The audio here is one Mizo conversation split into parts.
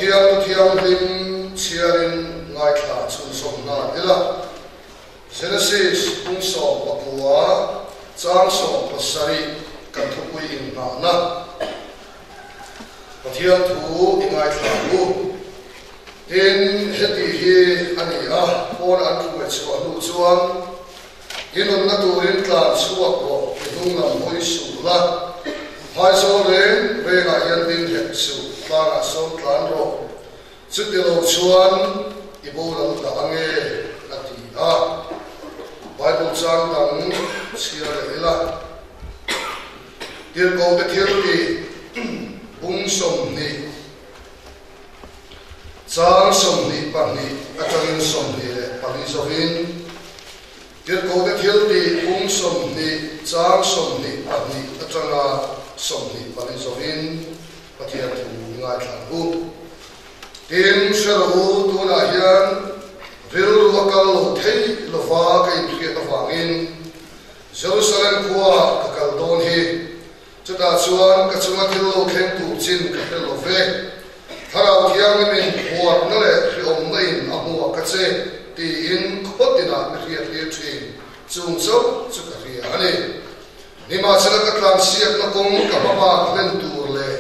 Pathian Thu Thianghlim chhiarin ngaithla chhunzawm nghal ila. Genesis bung 19 chang 17 kan thupui inngahna Pathian thu i ngaithla ang u. Tin, heti hi a ni a, pawn an hruai chhuah hnu chuan i nunna turin tlan chhuak rawh, i hnung lam hawi suh la, phaizawl reng rengah hian ding hek suh, tlangah sawn tlan rawh, chuti lo chuan i boral dah ange, a ti a. Bible chang dang chhiar leh ila. Tirhkohte thiltih bung 20 chang 22 atangin 24 zawhin Tirhkohte thiltih bung 20 chang 22 atanga 24 zawhin Pathian thu i ngaithla ang u. Tin, hre rawh u, tunah hian rilru a kal lo thei lova ka inhriat avangin Jerusalem khua ka kal dawn hi. Chutah chuan ka chunga thil lo thleng tur chin ka hre lo ve. Thlarau Thianghlimin huatna leh hriawmna in a hmuah ka che tiin khaw tinah mi hriat tir thin chung chauh chu ka hria a ni. Nimahsela ka tlansiakna kawng ka hmabak hlen tur leh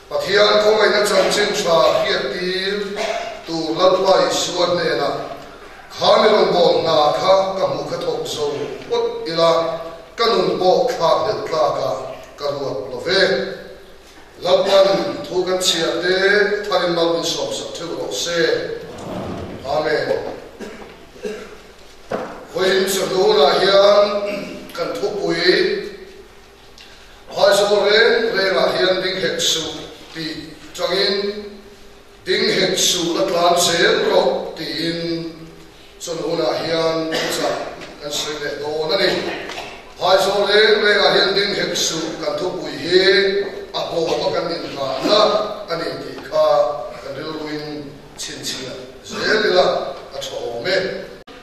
Pathian khawngaihna chanchin tha hriat tir tur Lalpa Isua hnenah kha mi rawn bawl hna kha ka hmuh kha thawk zo phawt ila ka nun pawh thlak hlelh tlakah ka ruat lo ve. Lalpan thu kan chhiar te tharin mal min sawmsak theuh rawh se. Amen. Vawiin chawhnu hunah hian kan thupui Phaizawl reng rengah hian ding hek suh tih changin ding hek suh la tlan zel rawh tiin chawhnu hunah hian thuchah kan sawi leh dawn a ni. Phaizawl reng rengah hian ding hek suh kan thupui hi a hlawma kan inngahna a ni tih kha kan rilruin chhinchhiah zel ila a tha awm e.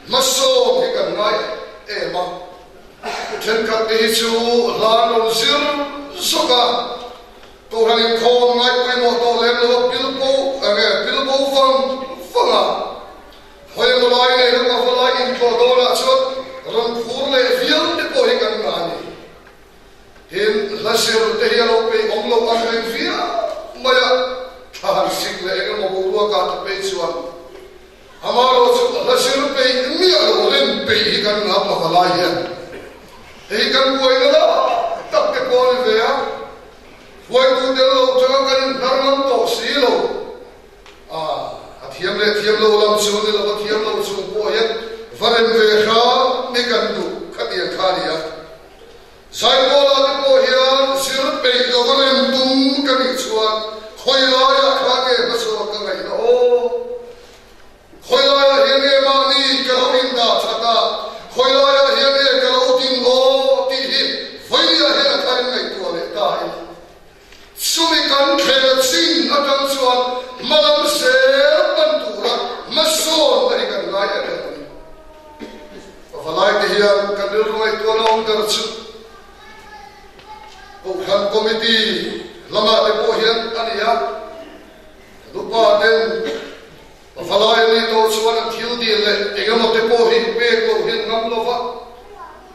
Hmasawn hi kan ngai em a. Thenkhat te hi chu hla an rawn zir zawk a, Kohhran inkhawm ngaihpawimawh tawh lem lo a pilbo enge pilbo vang vang a, hawi emaw lai nei ram ava lai intlawh dawnah chuan rawn phur leh viau te pawh hi kan ngah a ni. Tin, hla zir te hi a lo peih awm loh ang reng viau mai a, thla han sik leh eng emaw boruak ah te phei chuan Amarawh chu hla zir peih miah lo rem peih hi kan ngap lova lai hian hei kan buaina la tak te pawh a ni ve a, hruaitu tel lo changa kan inhnar ngam tawh si lo. A, a thiam leh thiam lo lam chu ni lova thiam lo chung pawh hian va rem ve hram hi kan duh khatiang kha a ni a. Zaipawlah te pawh hian zir peih lova rem tum ka nih chuan khawi laiah khan nge hmasawn ka ngaihna aw? Khawi laiah hian nge mahni ka lo indah that a, khawi laiah hian nge ka lo ding aw tih hi vawiah hian a tharin ngaihtuah leh ta ila. Chumi kan khel chin atang chuan hmalam zel pan tura hmasawnna hi kan ngai em em a ni. Pavalai te hian kan rilru ngaihtuahna awm ber chu Kohhran Committee lamah te pawh hian a ni a, kan upa ten Pavalai a nih tawh chuan an thil dil leh engemaw te pawh hi pek loh hian ngam lova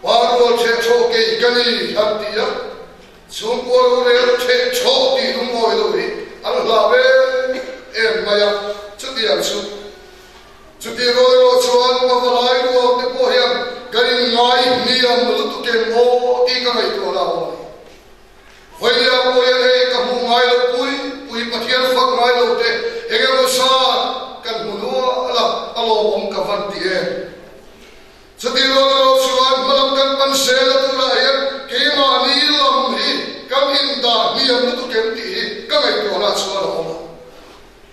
pa rual thehthawh kei ka ni han ti a, Chhungkua rorel theh thawh tih lungawi lo hi an hlau em em mai a, chutiang chu Chutih rual erawh chuan pavalai rual te pawh hian kan inngai hniam lutuk em aw tih ka ngaihtuah la awm a ni. Vawinia pawh hian hei ka hmuh ngai lo pui pui Pathian fak ngai lo te eng emaw zat kan hmu nual a, a lawmawm ka van ti em. Chutih rual erawh chuan hmalam kan pan zel a tunah hian keimahni lam hi kan indah hniam lutuk em tih hi ka ngaihtuahna chuan a awm a.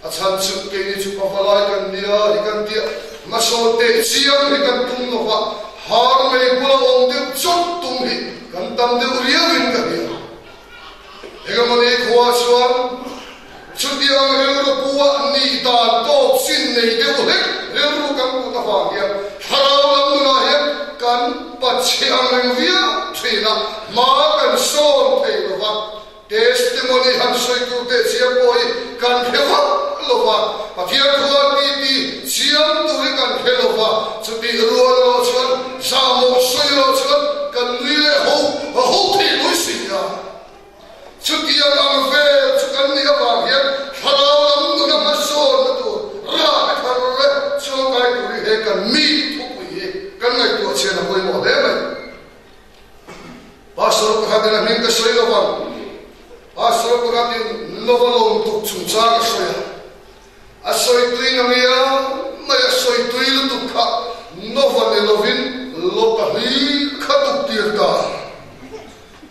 A chhan chu keini chu pavalai kan nia hi kan tia, hmasawn teh chiang hi kan tum lo va, har mei bula awm deuh chawt tum hi kan tam deuh riauin ka hria. Engemawni khua chuan chutiang rilru pua nih dan tawp chin nei deuh hlek rilru kan put avang hian thlarau lam nunah hian kan pachhe ang reng viau thin a, hma kan sawn thei lo va. Testimony han sawi tur teh chiang pawh hi kan hre vak lo va. lova, Pathian thua titi chiam tur hi kan hre lova, chutih rual erawh chuan zahmawh sawi erawh chuan kan nui leh ho ho thei lawi si a. Chutiang ang vel chu kan nih avang hian thlarau lam nuna hmasawnna tur rah thar leh chuangkai tur hi he kan mi thupui hi kan ngaihtuah chhian a pawimawh hle mai. Pastor pakhatin a hming ka sawi lo vang. Pastor pakhatin Nova lawm tuk chungchang a sawi a. A sawi tui na ngia mai a sawi tui lutuk kha Nova ni lovin Lota hlir kha tuk tir ta.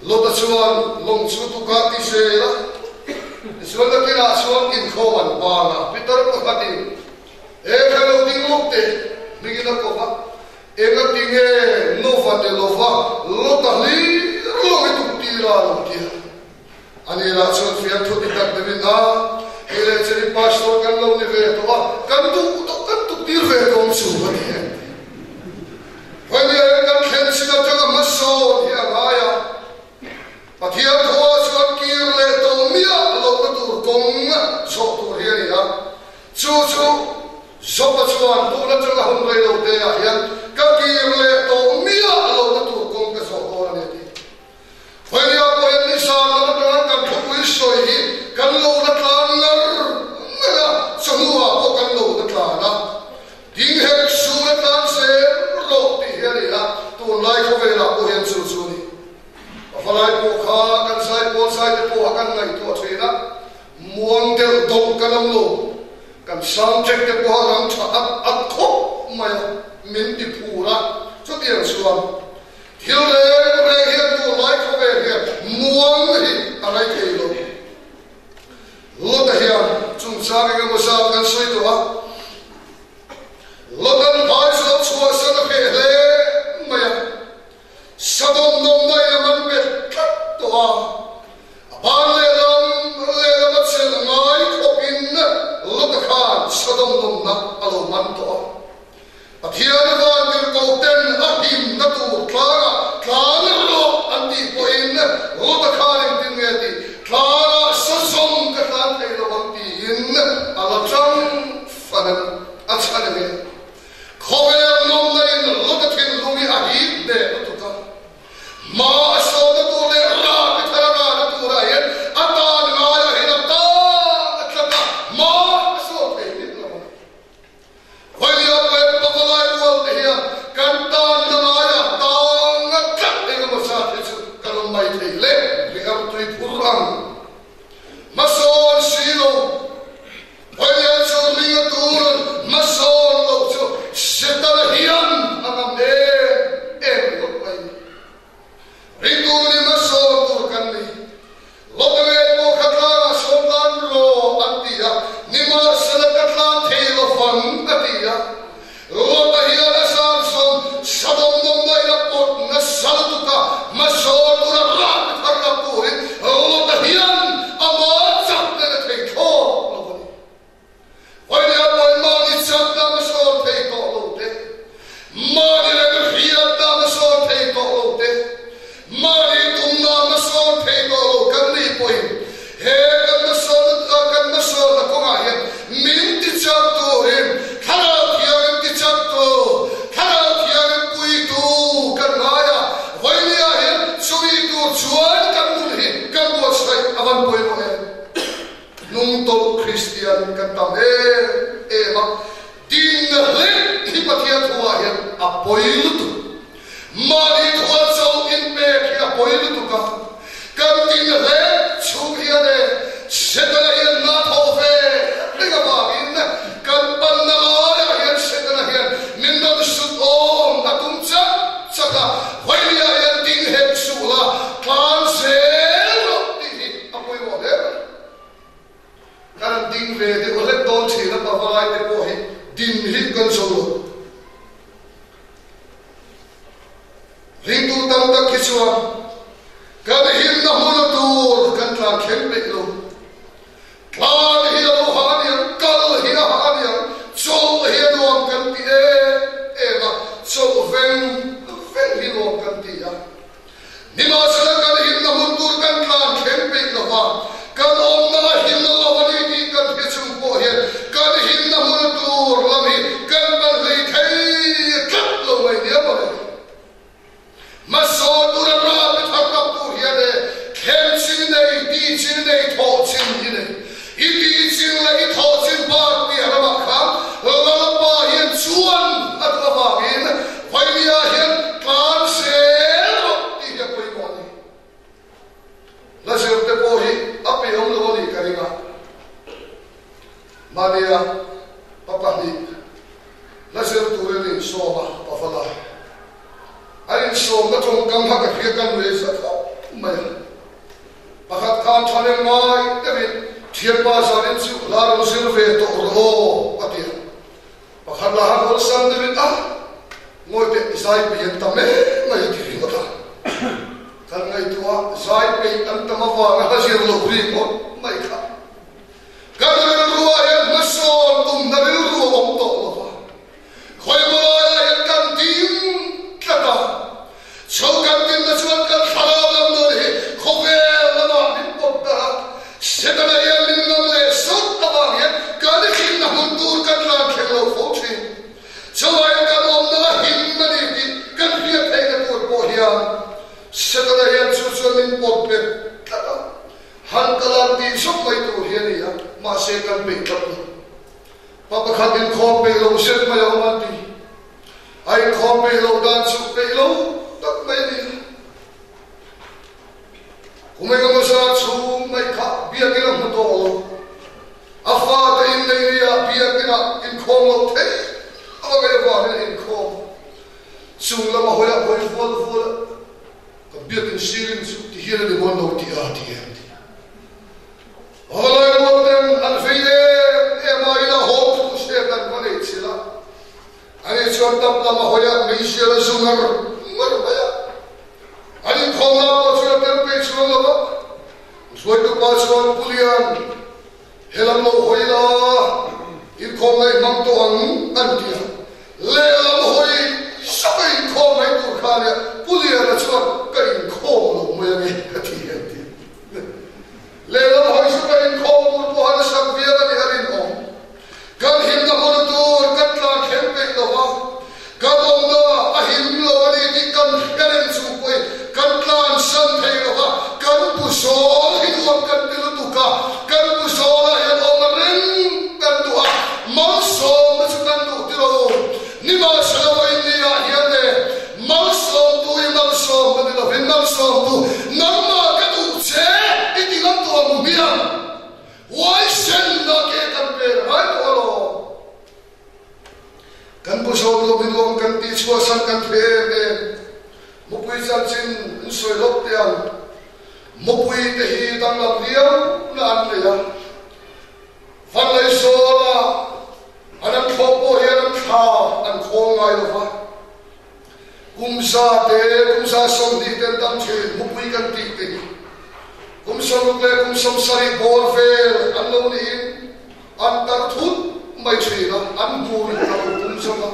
Lota chuan lawng chu tuka ti zel a. Tichuan nakinah chuan inkhawm an ban a. Peter pakhatin, He kha lo ding lawk teh, hmingin a kawp a. Engati nge Nova ni lova Lota hlir lo i tuk tir a lo ti a. Ani lah chuan fiamthu ti tak deuhin a, Hei leh cheni pastor kan lo ni ve tawh a, kan duh tawh kan tuk tir ve tawh ang chu a ti em? Vawimia hian kan thlen chin atanga hmasawn hi a ngai a, Pathian khuaah chuan kir leh tawh miah lohna tur kawng zawh tur hi a ni a, chu chu Joba chuan tun atanga hun rei lo te ah hian ka kir leh tawh miah lohna tur kawng ka zawh dawn a ni a ti. Khawilia pawh hian nizan lam atanga kan thupui sawi hi kan lo la tlan ngar ngar a, chawhnu ah pawh kan lo la tlan a, ding hek su la tlan zel rawh tih hi a ni a, tunlai khawvelah pawh hian chu chu a ni. Pavalai pawh kha kan zaipawl zai te pawh a kan ngaihtuah thin a, muang deuh dawng kan awm lo. Kan sound check te pawha ram tha at at khawp mai a, min ti phur a, chutiang chuan thil reng reng hian tunlai khawvel hian muang hi a rei thei lo. Lota hian chungchang eng emaw zat kan sawi tawh a, Lotan phai zawh chhuahsan a hreh hle mai a, Sodom nawmna in a man bet tlat tawh a, a ban lehlam lehlam a chelh ngai khawpin Lota khan Sodom nawmna a lo man tawh a. Pathian vantirhkoh ten a himna tur tlangah tlan rawh an tih pawhin Lota khan engtin nge tih tlangah sazawm ka tlan thei lo ang tiin a la tang fan a chhan enge? Khawvel nawmna in Lota thinlung hi a hip hneh lutuk a, hma a sawmna tur leh rah te thar a rahna turah hian a tan ngaiah hian a tan a tlat a, hma a sawm thei hlim lo a ni. Khawilia pawhin pavalai rual te hian kan tanna ngaiah tang a tlat engemaw zat hi chu kan awm mai thei hle. Riam tui phur ang hmasawn si lo. Pathian chu ring a tur hmasawn lo chu Setana hian a ngam em em ringawt mai ni. Ringtu ni hmasawn tur kan ni. Lawta ngei pawh kha tlangah sawn tlan rawh an ti a, nimahsela ka tlan thei lo vang a ti a. Lawta hian a zam zawm Sodom nawmna in a pawt nasa lutuk a, hmasawn tura rah thar lam turin Lawta hian amah chakna in a thei thlawt lo a ni. Vawinia pawhin mahni chakna hmasawn thei tawh lo te, mahni remhriatna hmasawn thei tawh lo te, Mahni tumna hmasawn thei tawh lo kan nih pawhin he kan hmasawn kan hmasawnna kawngah hian min tichak turin Thlarau Thianghlim tichaktu, Thlarau Thianghlim puitu kan ngai a, vawinia hian chumi tur chuan kan nun hi kan buatsaih a van pawimawh em? Hnungtawlh Kristian kan tam em em a, Dinna hlek hi Pathian thuah hian a pawi lutuk. Mahni thua cho inpek hi a pawi lutuk a. Kan dinna hlek chhung hian e Setana hian na tho ve reng avangin kan panna laiah hian Setana hian min rawn sut awm a tum chak chak a, Vawinia hian ding hek suh la, tlan zel rawh tih hi a pawimawh hle mai. Kan ding ve deuh hlek dawn thin a, pavalai te pawh hi din hi kan zo lo. Ringtu tam tak hi chuan kan himna hmuna tur kan tlan thleng peih lo. Tlan hi a lo hah a niang, kal hi a hah a niang, chawlh hi a nuam kan ti em em a, chawlh veng veng hi nuam kan ti a. Nimahsela kan himna hun tur kan tlan thleng peih lo va, kan awmna a him lo a ni tih kan hre chung pawh hian Mahnia pa pahnih hla zir turin an insawm a, pavala an insawmna tawngkam kha ka hria kan nuih za khawp mai a. Pakhat khan thanem ngai deuhin thianpa zanin chu hla rawn zir ve tawh rawh aw a ti a. Pakhat lah han awlsam deuhin a, Ngawi teh zai peih an tam em mai a ti ringawt a. Kan ngaihtuah zai peih an tam avanga hla zir loh ringawt mai kha. Kan rilruah hian hmasawn tumna rilru a awm tawh lo va, khawimawlaiah hian kan ding tlat a, chho kan dinna chuan kan thlarau lam nun hi khawvel lamah min pawt darh a, Setana hian min ngam leh sawt avang hian kan hlimna hmun tur kan tlan thleng lo fo thin. Chuvangin kan awmna a him a ni tih kan hriat theihna tur pawh hian Setana hian chu chuan min pawt bet tlat a. Han ka lan tih zawk mai tur hi a ni a, mahse kan peih tlat lo. Pa pakhat inkhawm peih lo zet mai a awm an ti. A inkhawm peih loh dan chu peih lo tak mai a ni a. Kum engemaw zat chhung mai kha biakin a hmu tawh lo. A fate inneih ni ah biakin ah inkhawm loh theih a va ngaih avangin a inkhawm. Chung lama hawi ah hawi vual vual a. Kan biakin ceiling chu ti hian a ni dawn lo tih a ti em ti. Avalai rual ten an vei em em a ila haw thu hriat an va nei chhil a. Ani chuan tap lam a hawi a meizial a zu ngar ngar mai a. An inkhawmna pawh chuan a tel peih chuang lo a. Hruaitu pa chuan Pu Lian helam lo hawi la inkhawmna i hmang tawh ang an ti a. Lehlam hawi sak a inkhawm mai tur kha nia Pu Liana chuan ka inkhawm lo mai ange a ti an ti. Lehlam hawi sak a inkhawm tur pawh han sak vial a nih a rinawm. Kan himna hmun tur kan tlan thleng peih lo va, kan awmna a him lo a ni tih kan hre reng chung pawhin kan tlan san thei lo va, kan bu zawl hi nuam kan ti lutuk a, kan bu zawlah hian awm a reng kan duh a, malsawmna chu kan duh ti lo. Nimahsela vawiinniah hian le malsawmtu i malsawmna ni lovin malsawmtu nangmah ka duh che i ti ngam tawh ang hmiang. Huaisenna ke kan pek ngai tawh alawm. Kan bu zawk lo hi nuam kan tih chhuahsan kan thei em em. Mupui chanchin an sawi lawk teh ang. Mupui te hi danglam viau na an nei a. Vanlei-zawla an an thlawh pawh hian an thla an khawl ngai lo va. Kum za te, kum 120 ten tam thin mupui kan tih te hi kum 60 leh kum 70 bawr vel an lo niin an tar thut mai thin a, an hmui a lo pum zo va,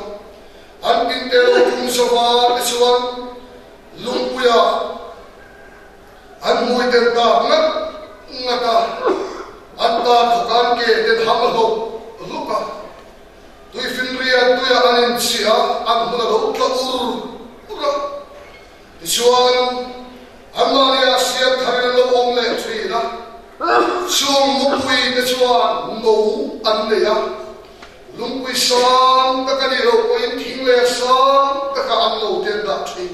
an pinte a lo pum zo va tichuan lungpuia an hmui ten tak ngat ngat a, an tan thawk an ke ten ham hlawk hlawk a. Tuifinriat tuiah an inchhiah a, an hmun a lo tla ur ur a. Tichuan, anmahniah siam tharin an lo awm leh thin a. Chung mupui te chuan no an nei a, lungpui sang tak a nih loh pawhin thing leh sang takah an no te an dah thin.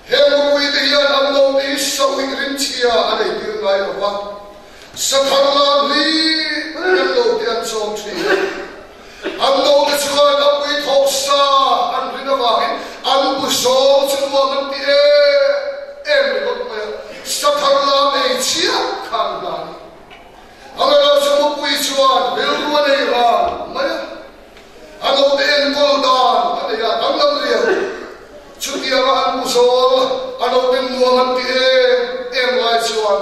He mupui te hian an no te hi sawih rimchhia a nei tir ngai lo va. Sathar lam hi an lo te an chawm thin a, an lo te chuan a pui thawk sa an rin avangin an bu zawng chu nuam an ti em em ringawt mai a, sathar lam ei chiah kha an hna a ni. Amaherawhchu mupui chuan rilru a nei ran mai a, a lo te enkawl dan a nei a, danglam riau. Chutianga an bu zawl a lo ten nuam an ti em em lai chuan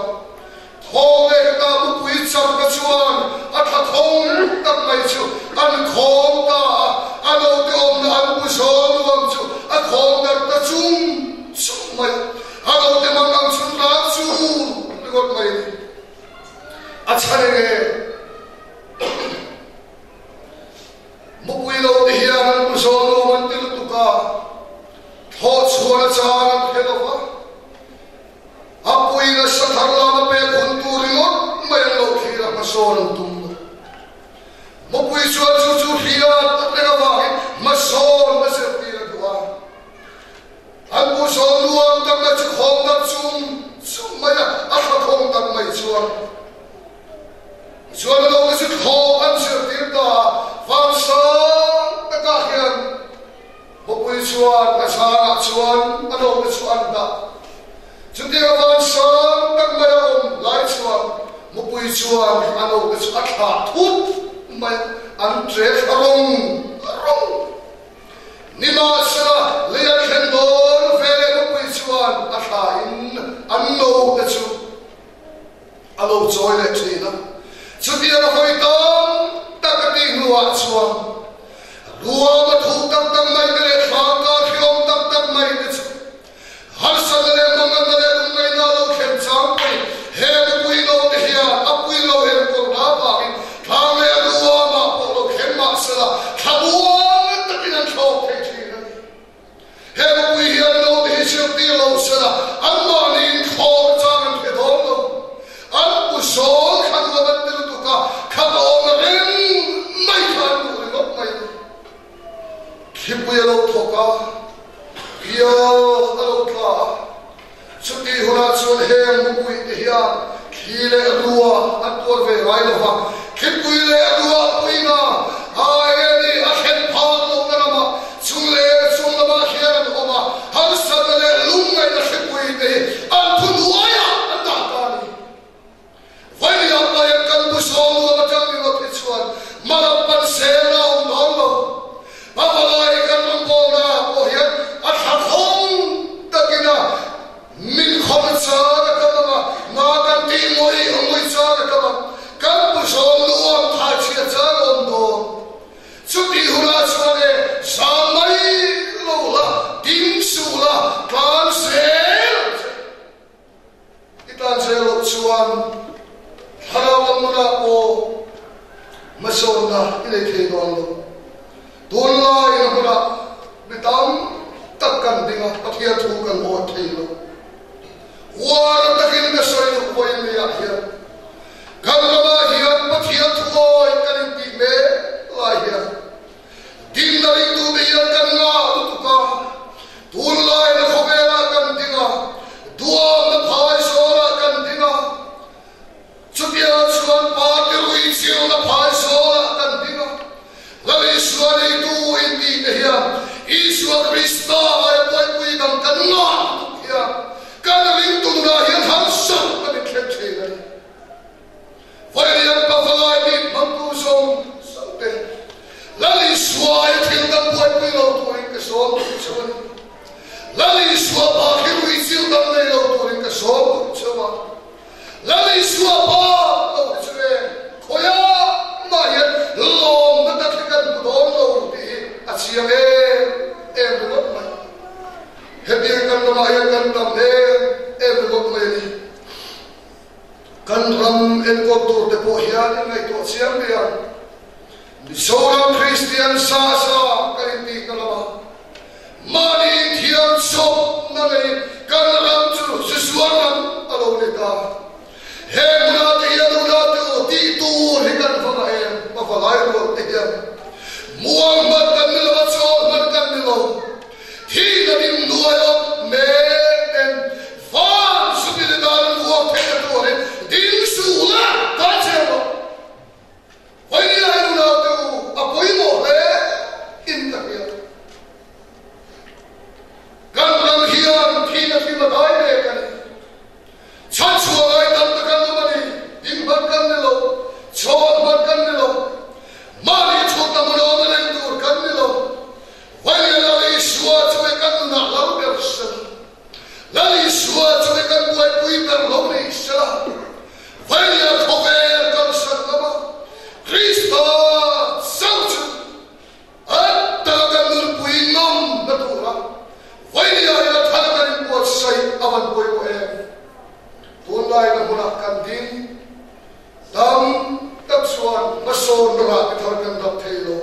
Thaw leh ta mupui chakna chuan a thla thawng tak mai chu an khawm ta a, a naute awmna an bu zawl nuam chu a khawm darh ta chung chung mai. A naute mang ang chhun ram chu ringawt mai a ni. A chhan eng e? Mupui lo te hian an bu zawl nuam an ti lutuk a, thaw chhuan a chang an hre lo va. A puiin a sa thar lama pek hun tur ringawt mai an lo thlir a, hmasawn an tum lo. Mupui chuan chu chu hriat a tleng avangin hmasawn a zirtir a duh a. An buhzawl nuam tak mai chu khawm darh chum chum mai a, a thla thawng tak mai chuan. Tichuan a lo te chu thlawh an zirtir. chuan a zangah chuan a note chu an dah. Chutiang a van sang tak mai a awm lai chuan mupui chuan a note chu a thlah thut mai a, an tre thla rawng rawng. Nimahsela, lei a thlen dawn veleh mupui chuan a thlahin an note chu a lo chawi leh thin a. Chutiang a hawi tam tak a tih hnuah chuan ruam a thuh tak tak mai te leh thlang kar hriawm tak tak mai te chu harsatna leh manganna leh lungngaihna a lo thlen chang pawhin he mipui lo te hian a pui lo enkawl avangin thlang leh ruamah pawh lo thleng mahsela thlamuan takin an thlawk thei thin a ni. He mipui hian naute hi zirtir lo sela, anmahni inthlawr chang an hre dawn lo. An pu zawl kha nuam an ti lutuk a, kha dawm reng mai kha an duh ringawt mai a ni. Thlipui a lo thawk a, rial a lo tla a, chutih hunah chuan heng mipui te hian thli leh rua an tuar ve ngai lo va, thlipui leh rua puina ai a ni a thlen phak lohna ramah chung leh chung lamah hian an awm a, harsatna leh lungngaihna thlipui te hi an thu hnuaiah an dah ta a ni. Vawiah paia kan bu sawm atang ringawt hi chuan hmalam pan sel a awm dawn lo. A palai kan rawn bawlna pawh hian a thla khawng takin a min khawm char a tam ang a, nga kan tih ngawih ngawih char a tam ang. Kan bu sawm nuam thaichhia char a awm dawn. Chutih hunah chuan e, zam mai lo la, ding suh la, tlan zel ang che. I tan zel loh chuan thlarau lam nunah pawh hmasawnna i nei thei dawn lo. Tunlai a hmunah mi tam tak kan ding a, Pathian thu kan awih thei lo. Uar takin ka sawi duh vawiin leiah hian kan ramah hian Pathian thu awih kan intih mek lai hian Dinna ringtute hian kan ngah lutuk a, tunlaina khawvelah kan ding a, duamna phai zawlah kan ding a, chutiangah chuan party ruihchilna phai zawlah kan ding a. Lal Isua neitu intihte hian Isua Krista aia buaipui dang kan ngah lutuk hian kan ringtu nunah hian harsat kan inthleng thin a ni. Vailian pavalai bik hmangtu zawng zawng te, Lal Isua aia thil dang buaipui lo turin ka sawm duh cheu a ni. Lal Isua pa khi ruihchil dang nei lo turin ka sawm duh cheu a. Lal Isua pa lo hi chu e, khawiah mah hian lawmna tak hi kan hmu dawn lo tih hi a chiang em em ringawt mai. Hetiang kan ramah hian kan tam em em ringawt mai a ni. Kan ram enkawl tur te pawh hian in ngaihtuah chiang mai ang. Mizoram Kristian sa sa kan intihna lamah mahni thiam chawpna neiin kan ram chu Zisuan ram a lo ni ta. He hmunah te hian unau te u tih tur hi kan va ngah em? A va lai rual te hian muang hman kan ni lo a, chawl hman kan ni lo. Thihna ding nuai awp mek ten Van chuti ni dan an vuak theih na turin ding suh la tan che rawh. Vawinia hi nunau te u a pawimawh hle in ka hria. Kan ram hian thihna thim a dai mek a ni. Chhanchhuah ngai tam tak an awm a ni. Ding hman kan ni lo, chhawn hman kan ni lo, mahni thutna hmun awm reng tur kan ni lo. Vawinia Lal Isua chu e kan nunah lo ber se la. Lal Isua chu i kan buaipui ber lo ni sela, Vailia khawvel kalsan lama Krista chauh chu an taka kan nunpui ngam na tura Vailia hi a thar kan inbuatsaih a van pawimawh em? Tunlaina hmunah kan ding tam tak chuan hmasawn rah ti thar kan dap thei lo.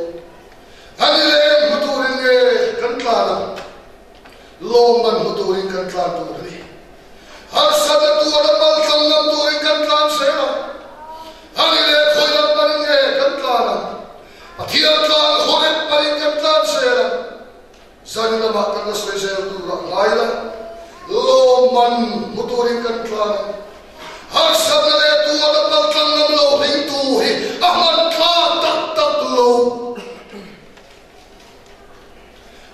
An i leng hmu turin nge kan tlan ang? Lawmman hmu turin kan tlan tur a ni. Harsatna tuara pal tlang ngam turin kan tlan zel ang. A ni leh khawi lam panin nge kan tlan ang? Pathian tlan Horeb panin kan tlan zel ang. Zan lamah kan la sawi zel tur ah ngai la, lawmman hmu turin kan tlan ang. Harsatna leh tuara pal tlang ngam lo ringtu hi a hman tla tak tak lo.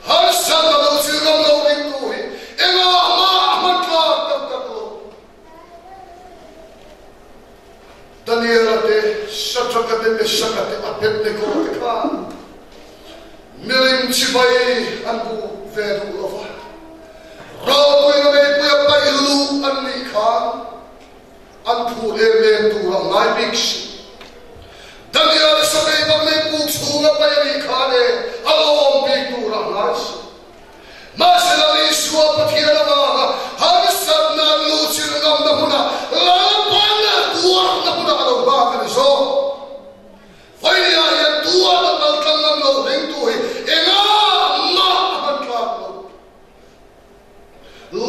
Harsatna lo. Sadraka te, Mesaka te, Abednego te khan milim chibai an buk ve duh lo va, ralpuina meipuia paih luh an nih khan an phur em em tur a ngai bik si. Daniel sakei bak nei puk chhunga paih a nih khan e a lawm bik tur a ngai si. Mahsela Isua Pathian avanga harsatna an luh chilh ngamna hmunah Lalpan tuarna hmunah a lo nghak a ni zawk. Vawinia hian tuarna kal tlang ngam lo ringtu hi engah mah a hman tlak lo.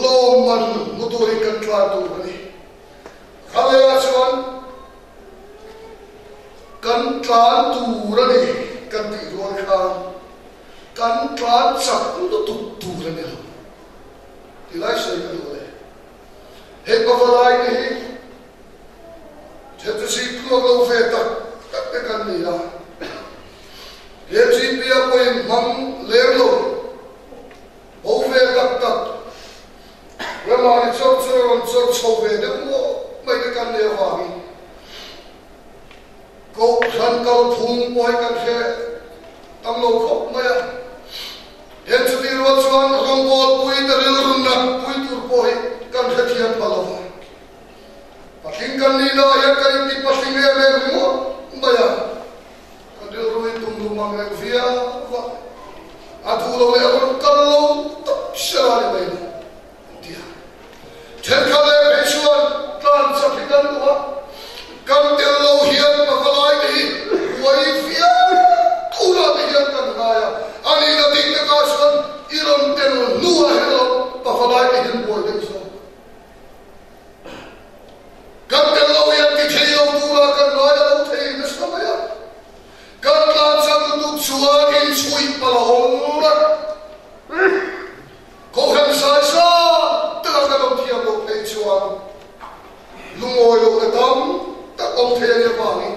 Lawmman hmu turin kan tlan tur a ni. Khalaiah chuan kan tlan tur a ni kan tih rual khan Kan tlan chak lutuk tur a ni lo. Tilai sawi ka duh le. Hei pavalai te hi Thenchasi tluak lo ve tak tak te kan ni a. KGP a pawhin hmang lem lo, ho ve tak tak, ramah ni chawr chawr a rawn chawr chho ve deuh ngawt mai te kan nih avangin Kohhran kalphung pawh hi kan hre tam lo khawp mai a, heng chutih rual chuan rawngbawlpui te rilru nat pui tur pawh hi kan hrethiam pha lo va. Patling kan nih na hian kan inti patling em em ringawt mai a, kan rilru in tum duh mang reng viau va, a duh lo leh a rawn kal lo tak sela ni mai lo. An ti a. Thenkhat leh phei chuan tlan chak hi kan duh a, kan tel lo hian pavalai te hi buai viau turah te hian kan ngai a, a nihna dik takah chuan i rawn tel hnuah hian lo pavalai te hian buai daih zawk. Kan tel lo hian ti thei lo turah kan ngai a lo thei nasa mai a, kan tlan chak lutuk chuan inchhuih palh a awm a. Kohhran zai zat taka kan awm thiam loh phei chuan lungawi lohna tam tak awm thei a nih avangin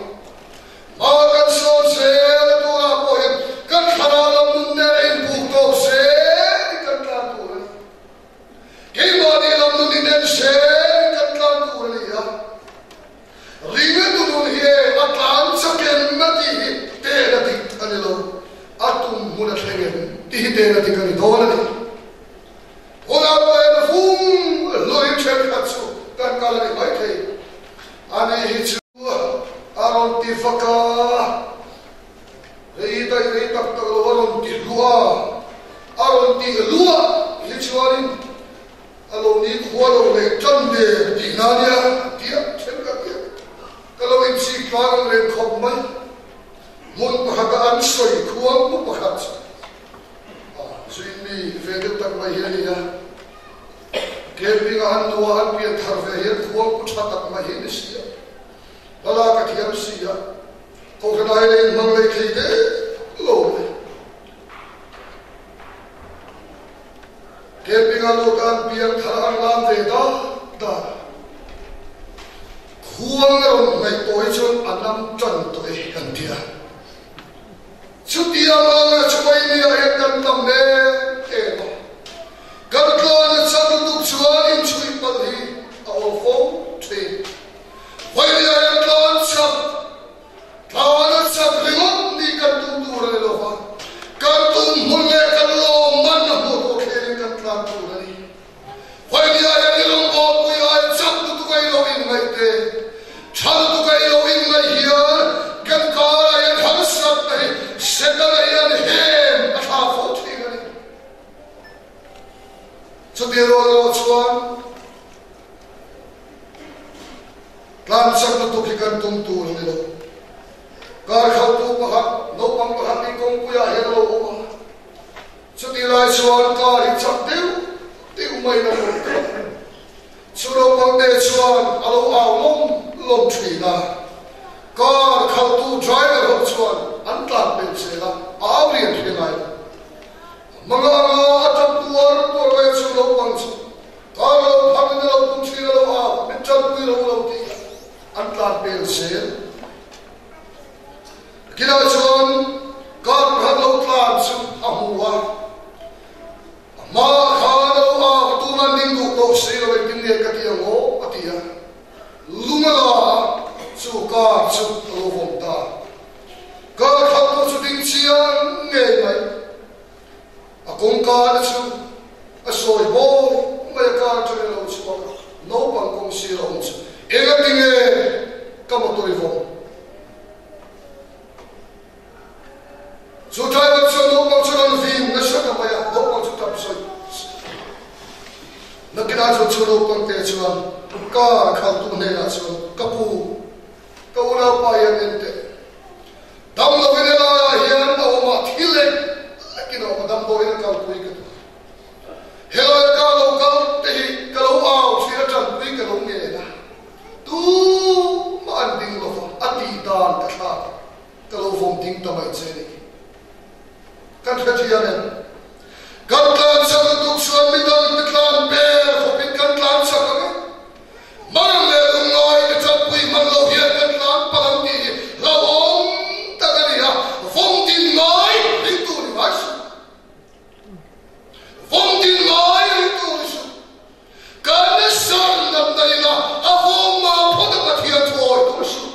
hma kan sawn zel a turah pawh hian kan thlarau lam nun nen a inbuk tawk zel hi kan tlan tur a ni. Keimahni lam nun inen zel hi kan tlan tur a ni a. Ringtu nun hi e a tlan chaken a tih hi ten a dik a ni lo, a tum hmun a thleng em tih hi ten a dik a ni dawn a ni. Hunah pawh hian vum hluin thenkhat chu kan kal a ni maithei. Ani hi chu a rawn ti vak a, rei daih rei tak tak lo a rawn ti hluah a, a rawn tih hluah hi chuanin A lo ni khua lo leh tan der tih na nia tia then ka tia. Ka lo inchik tlang ang reng khawp mai. Hmun pakhata an sawi khuang pu pakhat a zuin mi ve deuh tak mai hi a ni a. Camping-a an nua an pian thar ve hian khuang pu tha tak mai hi a ni si a. Hla ka thiam si a. Kohhran ai leh inhmang lei thei deuh lo mai. Camping a lut an piang thar an lam ve dat dat. Khuang a rawn hnaih tawh hi chuan a nam tan tawh e kan ti a. Chutia anga chhuai nia hian kan tam em em a. Kan tlawn a chak lutuk chuan inchhuih palh hi a awl fo thin. Vawinia hian tlawn chak Thlana chak ringawt nih kan tum tur a ni lo va, kan tum hmun leh kan lawm man a hmuh tawh thlengin kan tlan tur a ni. Vawinia hian i rawngbawlpui ai chak lutuk a i lo inngaih te, tha lutuk a i lo inngaih hian kan karah hian harsatna hi Setana hian hem a thla fo thin a ni. Chutih rual erawh chuan Tlan chak lutuk hi kan tum tur a ni lo. Kar khaltu pakhat, naupang pakhat hi kawngpuiah hian a lo awm a. Chutih lai chuan kar hi chak deuh deuh maiin a rawn kal a. Chu naupang te chuan a lo au lawm lawm thin a. Kar khaltu driver ho chuan an tlan pel zel a, a au lian hre ngai lo. Hmanga anga a tap tuar tuar mai a chu naupang chu Kar lo phar in a lo tum thin a lo a, min tanpui lo lo tih an tlan pel zel. Kinah chuan kar pakhat lo tlan chu a hmu a, a hma khan a lo a, ka tuna ning duh tawh si lo engtin nge ka ti ang aw a ti a, lung a la a, chu kar chu a lo vawm ta. tlan a chu a sawi bawi mai a car atangin a lo chhuak a, naupang kawng sir a awm chu engatinge ka motor i vawm? Chu driver chuan naupang chu rawn vin nasa ta mai a, naupang chu tap sawi sawi. Nakinah chuan chu naupang te chuan car khaltu hnenah chuan, Ka pu, ka unaupa hian en teh. Dam lovin helaiah hian a awm a, thil lek lekin a awm a, damdawiin a kalpui ka duh. Helai ka lo kal te hi ka lo au thin a, tanpui ka lo ngen a, tumah an ding lo va, a tih dan ka thlak a, ka lo vawm ding ta mai che ni. Kan hrethiam em? Kan tlan chak lutuk chuan midang te tlan ber khawpin kan tlan chak ang e. Hmang leh lungngai te tanpui hman lo hian kan tlan palh ang tih hi hlauhawm tak a ni a, vawm din ngai ringtu ni ngai suh. Vawm din ngai ringtu ni suh. Kan sar natna ina a vawm mah phawt a Pathian thu awi tum suh.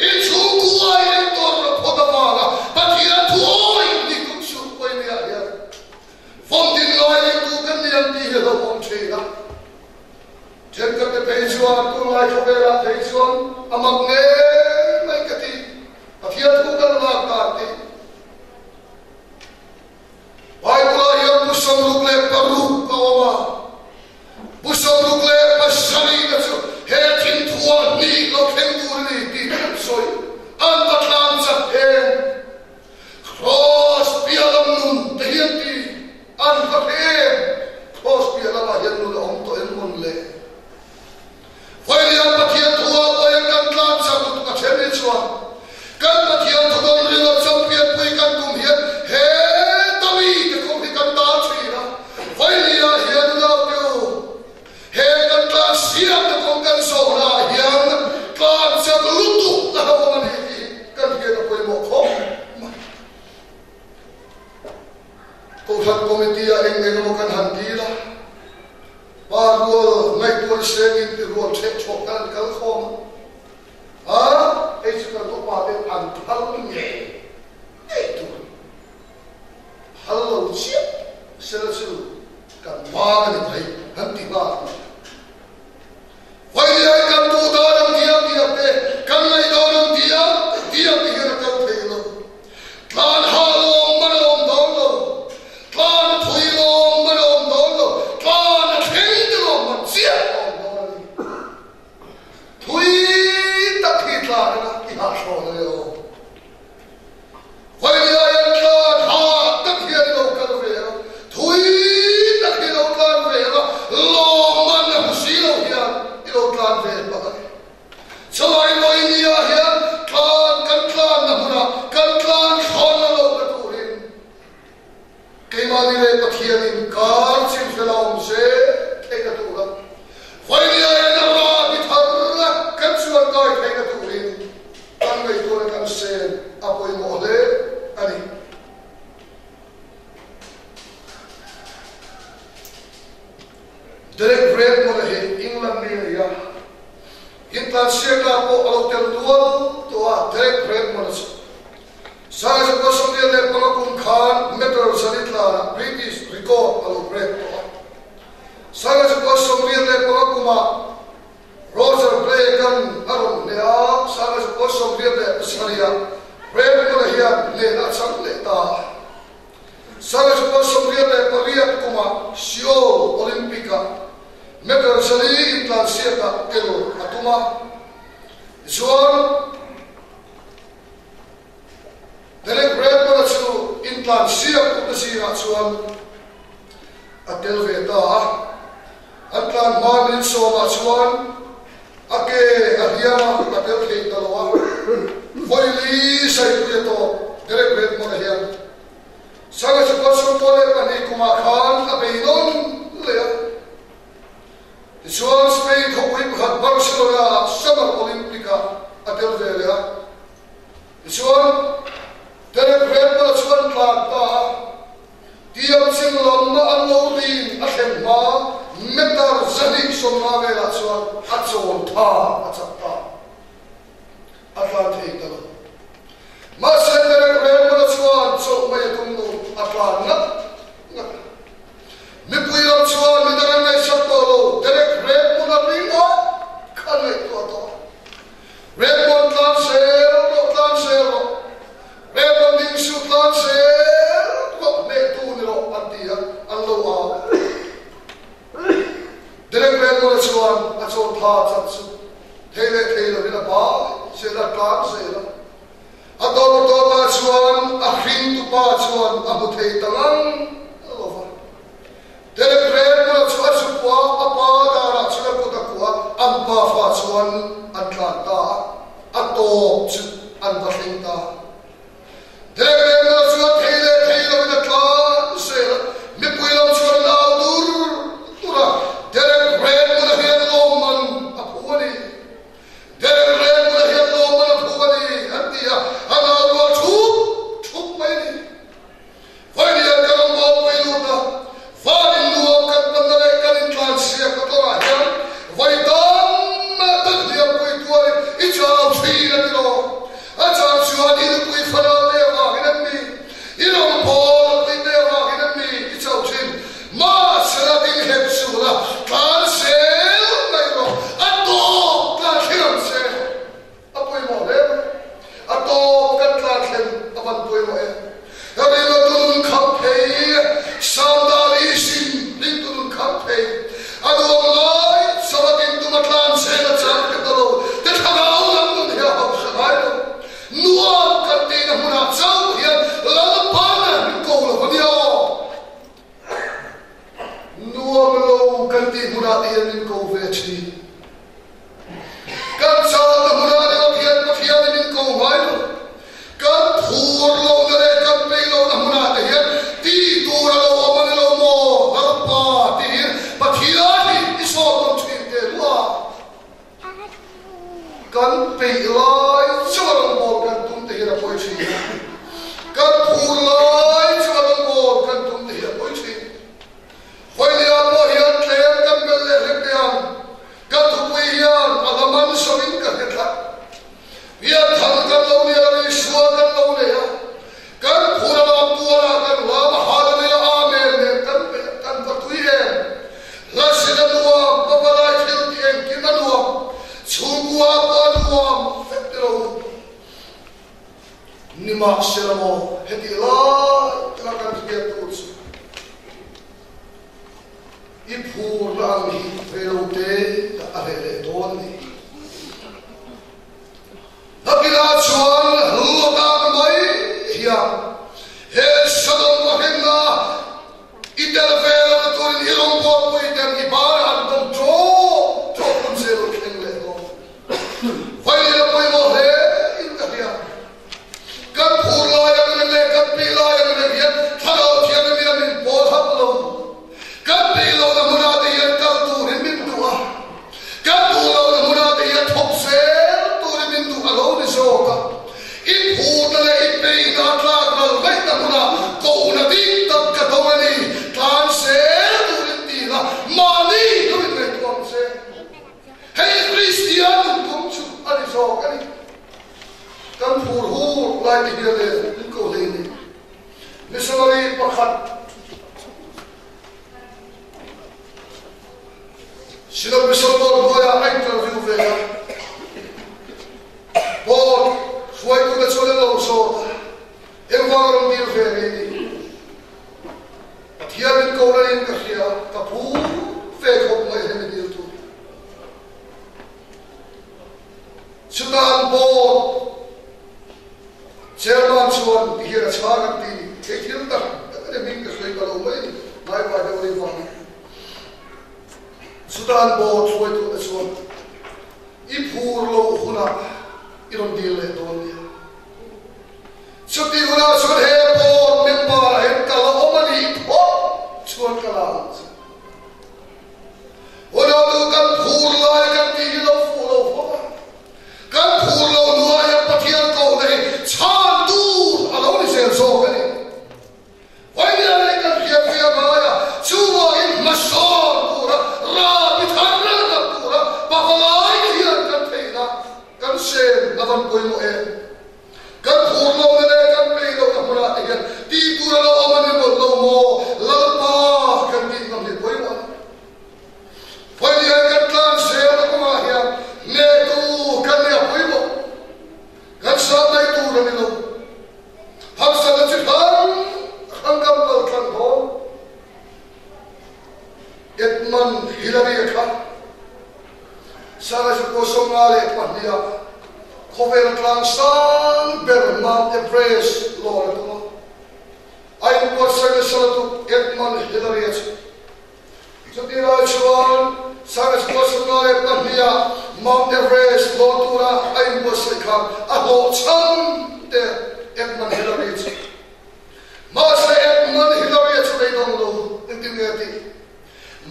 Inchhungkua in enkawl rawh phawt avanga Pathian thu awi ni tum suh Pawimia hian vawm din ngai ringtu kan ni ang tih hi hlauhawm thin a. Thenkhatte phei chuan tunlai khawvelah phei chuan a mak ngei mai ka ti, Pathian thu kan lak dan tih. Bible-ah hian bu 66 a awm a, bu 67 te chu he thingthua hnih lo thleng tur a ni tih te kan sawi. An va tlan chak em! Kraws piah lam nun te hian ti an va hrem. Kraws piah lamah hian nun a awm tawh em mawn le? Vawiin Pathian thu ah pawhin kan tlan chak lutuk a then hi chuan kan Pathian thu dawn ringawt champion pui kan tum hian he tawi te kawng hi kan dah thin a. Vawiin ah hian naute u, he kan tlan siam te kawng kan zawhna ah hian tlan chak lutuk a lo awm a ni tih hi kan hriat a pawimawh khawp mai. Kohhran Committee ah eng eng emaw kan han dil a. Pa rual ngaihtuah sengin ti rual ṭheh ṭhawh khan an kal khawm a, hei chu kan upa ten an phal ngei ngei tur a ni. Phal lo chiah sela chu kan bang a ni mai han ti nghal ang. Vawiin kan duh dan ang diam diam te, kan ngaih dan ang diam diam te hian a kal thei lo. Tlan ha lawm man a awm dawn lo, tlan thui lawm man a awm dawn lo, tlan a thleng te lawm man chiah a awm dawn a ni. Thui tak hi tlan anga i hahhrawn a ni aw. Vawiin hian tlan ha tak hian i lo kal ve a, thui tak hi lo tlan ve a, lawm man a hmu si lo hian i lo tlan ve hmak a ni. Chulai Vawinia hian tlan kan tlanna hmunah kan tlan thlawn a lohna turin keimahni leh Pathian inkar chinfel a awm zel theihna tura Vawinia hian a rah hi thar kan chuan kai theihna turin kan ngaihtuahna kan sen a pawimawh hle a ni. Derek Redmond-a hi England mi a ni a, intlansiakna pawh a lo tel dual tawh a, Derek Redmond-a chu 1975 kum khan meter zalitlanah British record a lo break tawh a, 1975 kumah Roger Blake-a'n a rawn hneh a, 1987-ah Redmond-a hian hnehna a chang leh ta a. 1988 kumah Seoul Olympic-ah meter zali intlansiakah tel a tum a, tichuan Derek Redmond-a chu intlansiak tumna zingah chuan a tel ve ta a. An tlan hma minute sawmah chuan a ke a hliam a, a tel thei ta lo a. Vawi li saipui a tawp Derek Redmond-a hian. Sanga chu 22 kumah khan a bei nawn leh a. Tichuan Spain khawpui pakhat Barcelona-ah Summer Olympic-ah a tel ve leh a. Tichuan Derek Redmond-a chuan tlan ta a. Tiang chin lamna an lo rin a thlen hma meter 250 velah chuan a chawl tha a chak ta. A tlan thei ta lo. Mahse. hringtupa chuan a hmu thei ta ngang lo va. Derek Redmond-a chu a chukua a pa darah chuan a kut a kuah a, an pafa chuan an tlan ta a, a tawp chu an va thleng ta. Derek Redmond-a chu a thei leh thei loin a tlan zel a, mipui lam chuan an au dur dur a, Derek Redmond-a hian lawmman a phu a ni. Derek Redmond-a hian lawmman a phu a ni, an ti a, an au rual thup thup mai a ni. Vailian ka rawn bawlpui lut a, van in nuam kan panna leh kan intlansiak na kawngah hian vawi tam tak hliampui tuarin i chau thin a ti lo. A chang chuan i nupui fanau te avangin an ni, i rawn bawlpui te avangin an ni i chau thin. Mahsela ding het suh la, tlan zel mai rawh, a tawp tlan thlir ang che. A pawimawh hle mai. A tawp kan tlan thlen a van pawimawh em. Ka rilru tunun kham phei, Sandal i sin hling tunun kham phei. A nuam lai chawat in tum a tlan chen a chang pe ta lo te thlarau lam nun hi a hausa ngai lo. Nuam kan tihna hmunah chauh hian Lalpana min ko lo a nia aw. Nuam lo kan tih hmunah te hian min ko ve thin. Kan chahna hmunah ringawt hian Pathianin min ko ngai lo. Kan phur lohna leh kan peih lohna hmunah te hian tih tur a lo awm a ni lo maw? Lalpa tiin Pathian hi i sawt nawn thin teh rua. Kan peih lai chu a rawngbâwl kan tum te hian a pawi thin. Kan phur lai chu a rawngbâwl kan tum te hi a pawi thin. Vawinia pawh hian tlem kan belh leh hlek teh ang. Ka thupui hian a la man sawmin ka hre tlat. Pianthar kan lo nia lo, Isua kan lo nei a, kan phur a lam tualah kan lam a, Hallelujah Amen nen kan peih a, kan va tui em! Hla sin a nuam, pavalai thil tih engkim a nuam, chhungkua pawh a nuam vek ti lo. Nimahsela maw, heti lai taka kan hriat tur chu i phurna ang hi reilote a reh leh dawn a ni. Hnapinah chuan Lota mai hian he Sodom va hlimna i tel ve lohna turin i rawngbawlpui ten i banah an dawm ṭawp ṭawp hun zel lo thleng leh dawn. Vawiin a pawimawh hle in ka hria. Kan phur lai ang reng leh kan pih lai ang reng hian thlarau thianghlim hian min pawl hauh lo. Kan pih lohna hmunah te hian kal turin min duh a, kan duh lohna hmunah te hian thawk zel turin min duh a lo ni zawk a. I phurna leh i peihna a tlak ral vaihna hmunah kohna ding tak ka dawng a ni, tlan zel turin ti la, mahni lo inngaihtuah ang che. Hei Kristian nun tum chu a ni zawk a ni. Kan phur hur lai te hian le min ko hlei ni. Missionary pakhat Synod Mission Board hnuaiah a interview ve a. Board hruaitute chuan an lo zawt a, engvang a rawn dil ve nge ni? Pathian min ko raiin ka hria, ka phu ve khawp mai hemi dil tur. Chutan board chairman chuan ti hian a chhang an ti, hei thil tak tak a ni hming ka sawi ka lo mai ni, hnaivai deuh a nih vangin. Chutan board hruaitute chuan i phur loh hunah i rawn dil leh dawn nia. Chutih hunah chuan he board member ah hian ka la awm a nih phawt chuan ka la ang che. Hunah chu kan phur lai kan tih hi lo fuh lo phawt a, kan phur lo hnuah hian Pathian kohna hi chhan tur a lo ni zel zawk a ni. Vawiin hi kan hriatpui a ngai a, chuvangin hmasawn tura rabi thar reng tura pavalai hian kan theihna kan sen a van pawimawh em? Kan phur lohna leh kan peih lohna hmunah te hian tih tur a lo awm a ni mawlh lo maw? Lalpa kan tih ngam hi pawimawh a ni. Vawiin hian kan tlan zelna kawngah hian hnehtu kan nia pawimawh. Kan sat mai tur a ni lo. Harsatna chi hrang hrang kan kal thlang dawn. Edmund Hillary a kha Sarajevo 52 ah khawvel tlang sang ber Mount Everest lawr a tum a. inbuatsaih nasa lutuk Edmund Hillary a chu. Chutih lai chuan 1942ah Mount Everest lawn tura a inbuatsaih khan a hlawhchham te Edmund Hillary chu. Mahse Edmund Hillary a chu beidawng lo engtin nge a tih?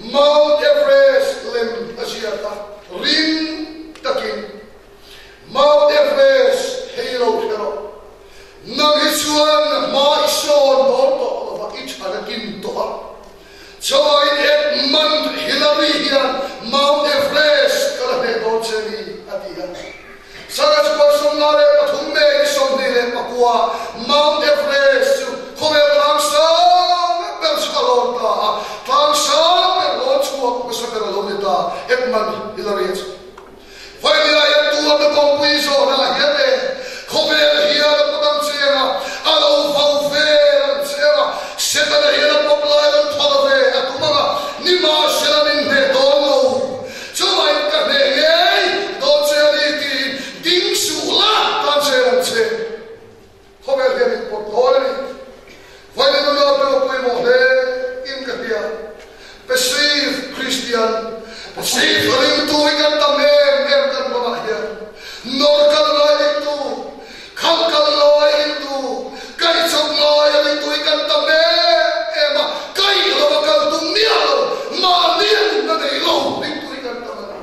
Mount Everest lem a ziak a, ring takin Mount Everest hei lo hre rawh. Nang hi chuan hma i sawn dawn tawh lo va, i tha nakin tawh a. Chawin Edmund Hillary hian Mount Everest ka la hneh dawn che ni, a ti a. Sangha chhuah 53 May ni 29 Mount Everest chu khawvel tlang sang ber chu a lawn ta a, tlang sang ber lawn chhuak hmasa ber a lo ni ta, Edmund Hillary chu. Vawinia hian tuarna kawngpui zawhna ah hian e, khawvel hian a pawt ang chiang a, a lo vau vel ang chiang a, Setana hian a pawp lai rawn thaw lo ve a tum ang a, nimahsela min hneh dawn lo. Chuvangin ka hneh ngei dawn che a ni tiin ding suh la tan che ang che. Khawvel hian min pawt dawn a ni. Vawiin nuna pawh pawimawh hle in ka hria. Passive Christian, passive ringtu hi kan tam em em kan ramah hian. Nawr kal ngai ringtu, khal kal ngai ringtu, kaihchawp ngai ringtu hi kan tam em em a, kaih lova kal tum miah lo, mahni a nunna nei lo ringtu hi kan tam a ni.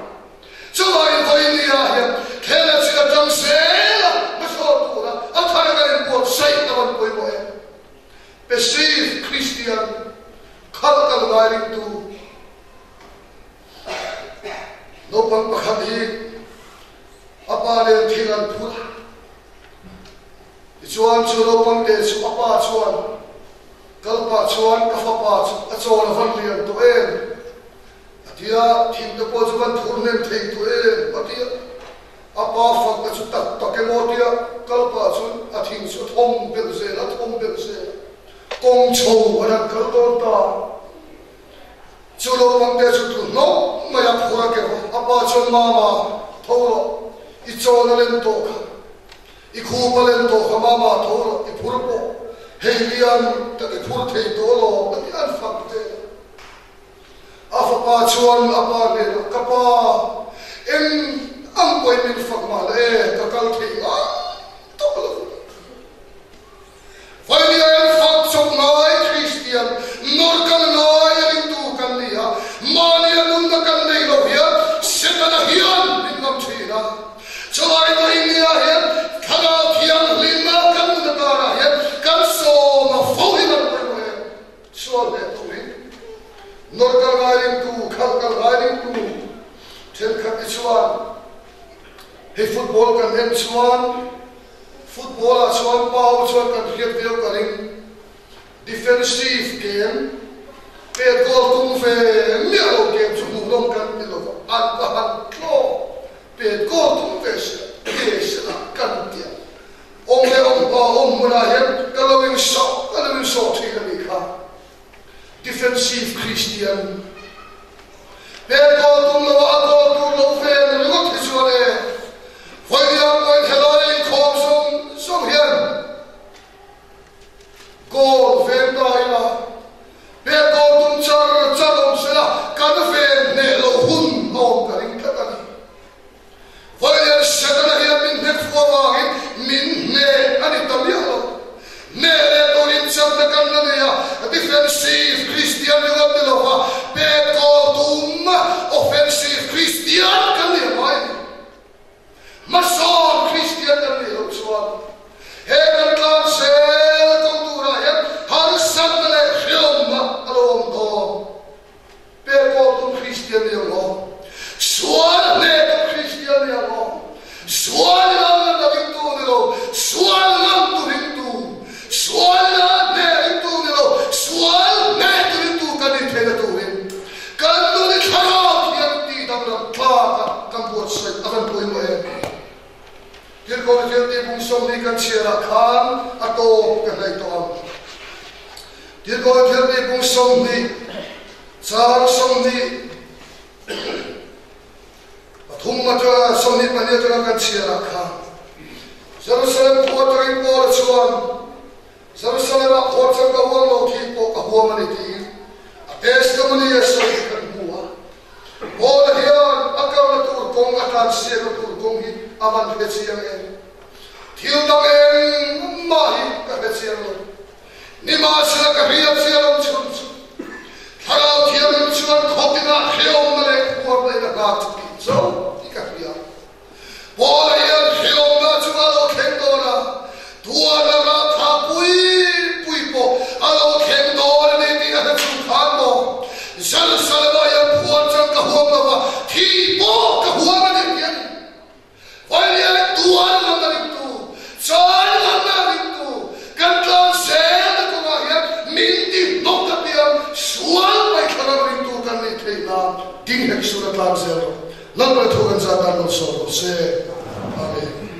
Chuvangin vawinia hian thlenna chin atang zela hmasawn tura a thar kan inbuatsaih a rawn pawimawh em? Passive Christian, khalh kal ngai ringtu naupang pakhat hi a pa nen thil an phur a. Tichuan chu naupang te chu a pa chuan, Kal pah chuan ka fapa chu a chawl a van lian tawh em? A ti a, thing te pawh chu kan thur hnem thei tawh em? A ti a, a pa fakna chu tak tak emaw a ti a, kal pah chuan a thing chu a thawm belh zel a, thawm belh zel a, kawng chho an han kal dawn ta. Chu naupang te chu tlu hnawk mai a phur a keuh a, a pa chuan Mama, tho rawh, i chawn a len tawh kha, i khup a len tawh kha, Mama, tho rawh, i phur pawh hei lian tak i phur thei tawh alawm, a ti a, an fak vel a. A fapa chuan a pa hnenah, Ka pa, eng ang pawhin min fak mah la e, ka kal thei ngai tawh lo. Vainia an fak chawp ngai Kristian, nawr kal ngai a ringtu kan ni a, mahnia nunna kan nei lo hian Setana hian min ngam thin a. Chulai Vainia hian Thlarau Thianghlimna kan nuna karah hian kan sawm a fo hi kan pawimawh em? Sual hneh turin nawr kal ngai ringtu, khalh kal ngai ringtu thenkhat te chuan hei football kan en chuan football ah chuan pa ho chuan kan hriat viau ka ring. Defensive game pet goal tum ve miah lo game chu hmuhnawm kan ti lo va, an va han tlawm pet goal tum ve se ke sela kan ti a. Awm leh awm hma awm hmunah hian ka lo insawh ka lo insawh thin a nih kha. Defensive Christian. Hmel goal tum lo a a goal tur lo vel ringawt hi chuan e vawinia point helai inkhawm zawng zawng hian goal ven ta ila hmel goal tum char char awm sela kan ven hneh loh hun a awm ka ring tlat a ni. Vawiin Setana hian min hnek fu avangin min hneh a ni ta miah lo. Hneh leh turin chakna kan la nei a, defensive Kristian ringawt ni lova pek kawl tum offensive Kristian kan ni a ngai a ni. Hmasawn Kristian kan nih loh chuan he kan tlan zel kawng turah hian harsatna leh hreawmna a lo awm dawn. Pek awk tum Kristian ni ang aw. Sual hneh tum Kristian ni ang aw. Sual lam la na ringtu ni lo, sual lam tu ringtu. Sual la hneh ringtu ni lo, sual hneh tu ringtu kan ni theihna turin kan nun i thlarau thiam tih danglam tlak a kan buatsaih a van pawimawh em? Tirhkohna thil tih bung 20 kan chhiarah khan a tawp ka hnaih tawh ang. Tirhkohna thil tih bung 20, chang 23 atanga 24 atanga kan chhiarah khan Jerusalem khua atangin Paula chuan Jerusalem-ah khualchang ka uang lo khi. van hre chiang em! Thil dang engmah hi ka hre chiang lo. Nimahsela ka hriat chian awm chhun chu Thlarau Thianghlim chuan khawtinah hreawmna leh phuarna in a nghak chu tih chauh hi ka hria. Paula hian hreawmna chu a lo thleng dawn a, tuarna rah tha pui pui pawh a lo thleng dawn a ni tih a hre chung khan maw Jerusalem-ah hian phuar chan ka huam lo va, thih pawh ka huam a ni tih a ni. Vailian tuar lam a ringtu, chai lam a ringtu, kan tlan zelna kawngah hian min ti hnawk a piang, sual paihthla ram ringtu kan nih theih nan ding hek sun a tlan zel rawh. Lalpa thu kan zat dan rawn sawi rawh se. Amen.